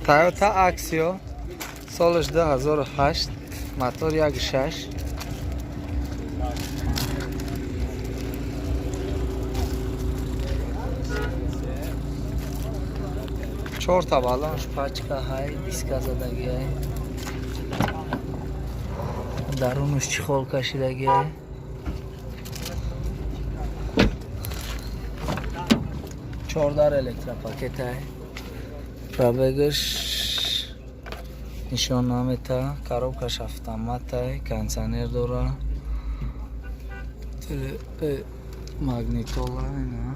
Toyota Axio, солаш 2008, мотор 1.6. Чорта балонш пачка ҳай, диска задагиай, дарунаш чехол кашидагиай. Чордар электропакетай, пробегаш нишон намета, коробкаш автоматай, кондиционер дора, магнитола ина,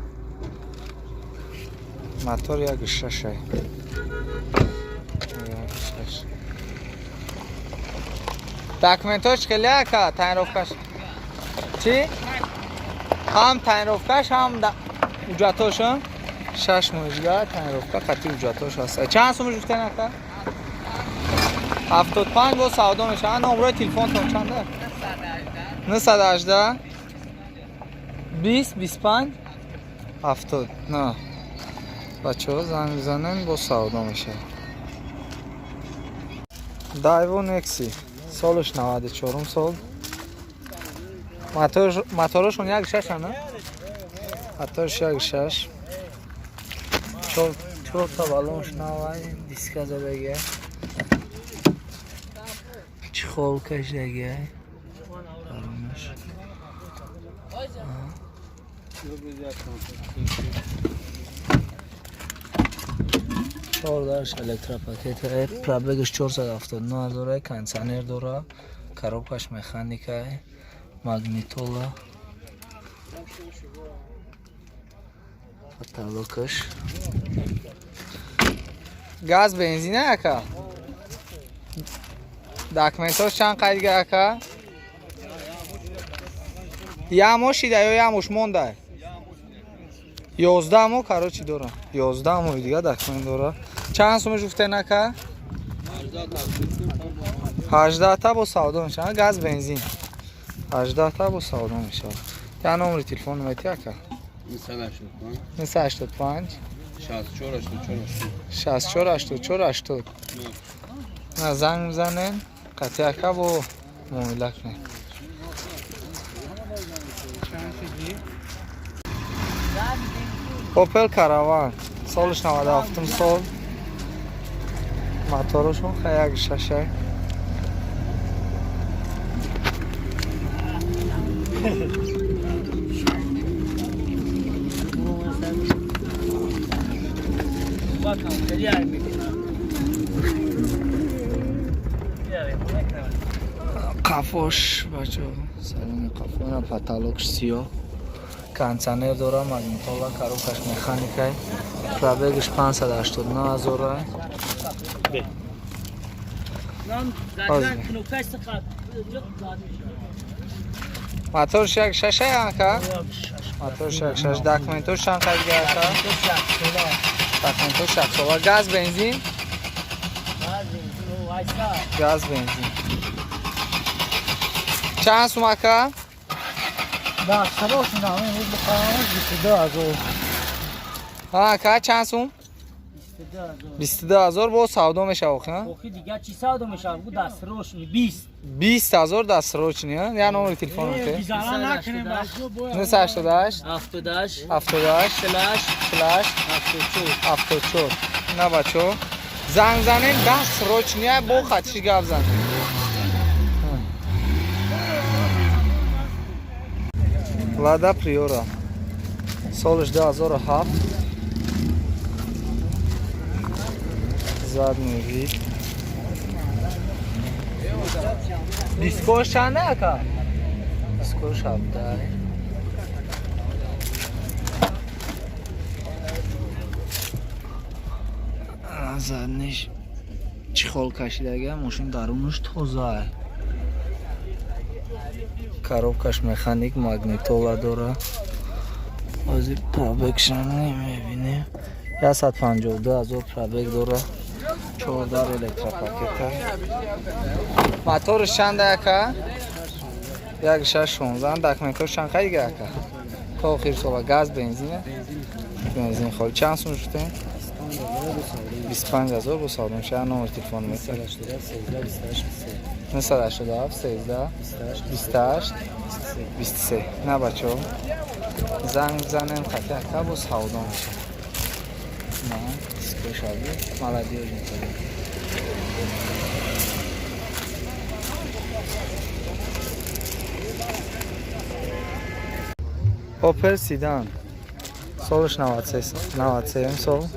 мотор 1.6-ай, 1.6. Документош хеле ака, тонировкаш чӣ? Ҳам тонировкаш, ҳам ҳуҷҷатош. 6 моҳига тонировка қатъи ҳуҷҷатош ҳаст. Чанд сумаш гуфтен, ака? 75, бо савдо мешавад. Номрои телефонтон чанда? 918 20 25 70. На, бачаҳо, занг бизанем, бо савдо мешавад. Дайву Некси, солаш 94-ум сол, моторошон 1.6 ана, моторш 1.6, чорта балонш навай, диска задагия, чехол кашидагия дарунаш. Чордаш электропакет, пробегаш 479 ҳазора, кондиционер дора, коробкаш механикай, магнитола, потолокаш. Газ, бензина ака? Документош чанд қайдга, ака? Як моҳ шида ё як моҳш монда? 11 моҳ, короче, дора, 11 моҳи дига документ дора. Чанд сумаш гуфтен, ака? 18-та, бо савдо мешавад. Газ, бензин, 18-та, бо савдо мешавад. Я номери телефон мети, ака? 985 64 84 64 84 80. На, занг мизанем, қатъи ака бо муомила кунем. Опел Караван, солиш 97 сол, моторошон хай 1.6-ай. Bakın, خیلی عیب میکنم. Қафош, бачо, салони қафо, потолокш сиёҳ, кондиционер дора, магнитола, коробкаш механикай, пробегаш 589 ҳазора. زدن кнопкаш سقط. Моторш 1.6-ай, ака? Моторш 1.6. Документош чанд қайдга, ака? Документош 6 сола. Газ, бензин? Газ, бензин. Чанд сум, ака? Да, хороший нам, имрӯз бихарам 22 ҳазор. Ака, чанд сум? 22 ҳазор, бо савдо мешава охи? Охи, дига чӣ савдо мешавад? Бу дастрош 20. 20 ҳазор дастсрочный. Я номери телефон мете? Бизара накунем. 988 78 78 48 48 74. 74. На, бачо, занг занем, дастсрочный, бо хатиши гап занем. Лада Приора, солиш 2007, задний вид. Дискош чанда, ака? Дискош 17. Задниш чехол кашидага, мошин дарунаш тоза, коробкаш механик, магнитола дора. Ҳозир пробегшам мебинем, 152 ҳазор пробег дора, чордар электропакета. Моторш чанда, ака? 1.6 16. Документош чанд қайдига, ака? То охир сола. Газ, бензина? Бензин холи. Чанд сум шудем? 25 000 бо савдо мешавад. Номер телефон метавад? 987 13 28 23. На, бачаҳо, занг бизанем, қати ака бо савдо мешавад. На, дискошаби молодёжный. Опел седан, солаш 93, 93 сол.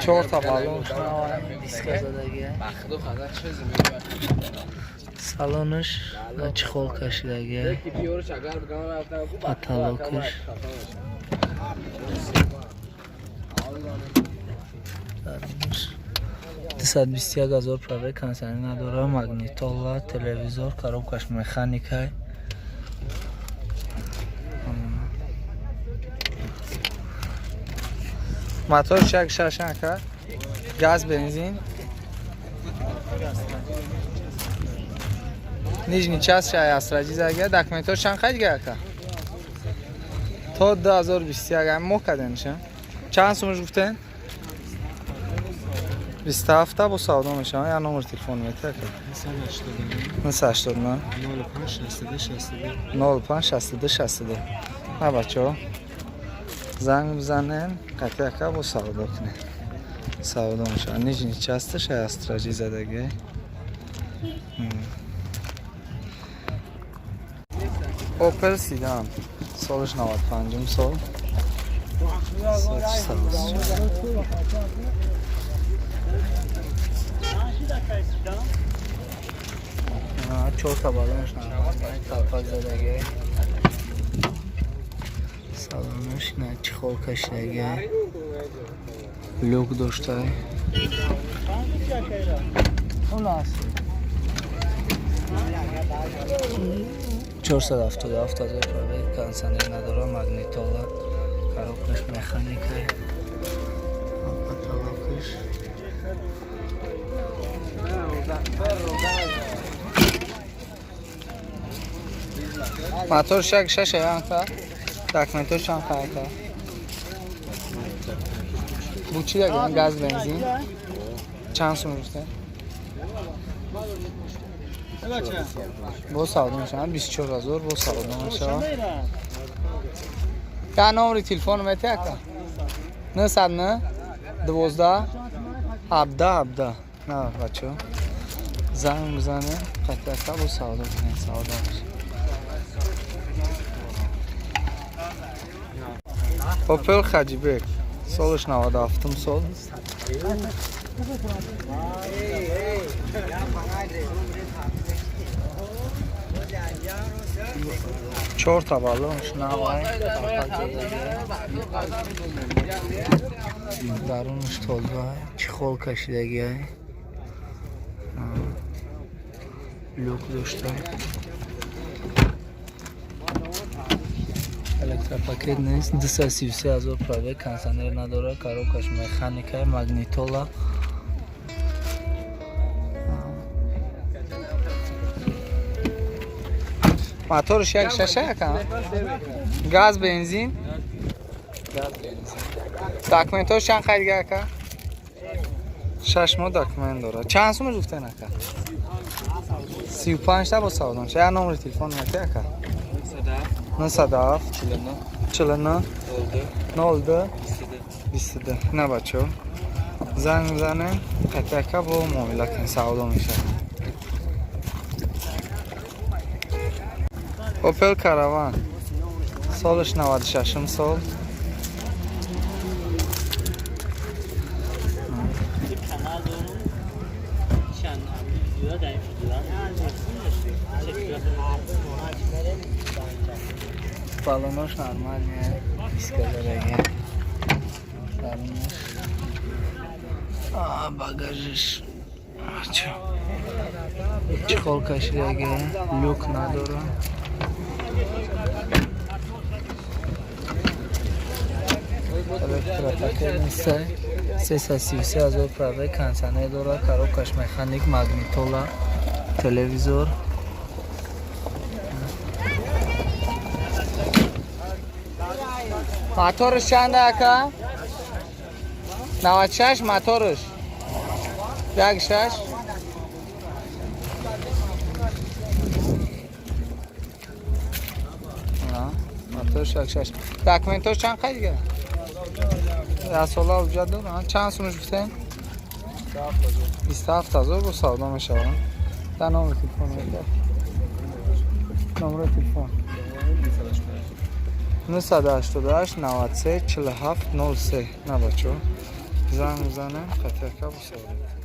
Чорта баллон, Диска задагия. Салонаш чехол кашидагия. Потолокаш. Дарунаш. 221 000 пробег, кондиционер надора, магнитола, телевизор, коробкаш механикай. Мотор як шаш ака, газ, бензин. Нижний часть шай астраҷи зага. Документҳо чанд қайд ака? То 2021 моҳ карденша. Чанд сумаш гуфтен? 27 бо савдо мешавад. Я номер телефон мета ака? 989 05 62 62. На, бачаҳо, занг бизанем, қати ака бо савдо кунем, савдо мешавад. Нижний часташ астраҷи задаги. Опел седан, солаш 95 сол. Сад. Чорта баллонаш колпак задагия. Салонаш на чехол кашидагия. Люк доштай. У нас. 477 000 пробег, кондиционер надора, магнитола, коробкаш механика, потолокаш. Мотор шак шаш ака. Документҳо чанд ака? Бу чи даган, газ, бензин? Чанд сум гуфтем? Бо савдо мешавад, 24 000 бо савдо мешавад. Я номери телефон мете ака? 909 12 17 17. На, бачаҳо, занг бизанем, қати ака бо савдо кунем, савдо мешавад. Опел Хаҷибек, солаш 97 сол. Чорта баллонш навай, Дарунаш тоза, чехол кашидагия. Люк дошта. Электропакет нест. 233 000 пробег, кондиционер надора, коробкаш механика, магнитола. Моторш як шаша ака, газ, бензин? Газ, бензин. Документҳош чанд қайдга ака? 6 моҳ документ дорад. Чанд сумаш гуфтен ака? 35та бо савдо мешавад. Я номери телефон мете ака? 907 49 02 22. На, бачаҳо, занг бизанем, қати ака бо муомила кунем, савдо мешавад. Опел Караван, солаш 96 сол. Канал дорум, чанд видео дар ин видео. Баллонош нормальные, диска задагия. Дарунаш. А, багажиш. Чо? Чехол кашидагия, люк надора. Электропакет нестай. 333 000 пробег, кондиционер дора, коробкаш механик, магнитола, телевизор. Моторш чанда, ака? 96 моторш. 1,6. Моторш 1,6. Документош чанд қай дига? Як сола ҳуҷҷат дорам. Чанд сумаш гуфтем? 27 000 бо савдо мешавад. Да, номер телефон, номер телефон. 988 93 47 03. На, бачо, занг мезанем, қатъяка бо савдо.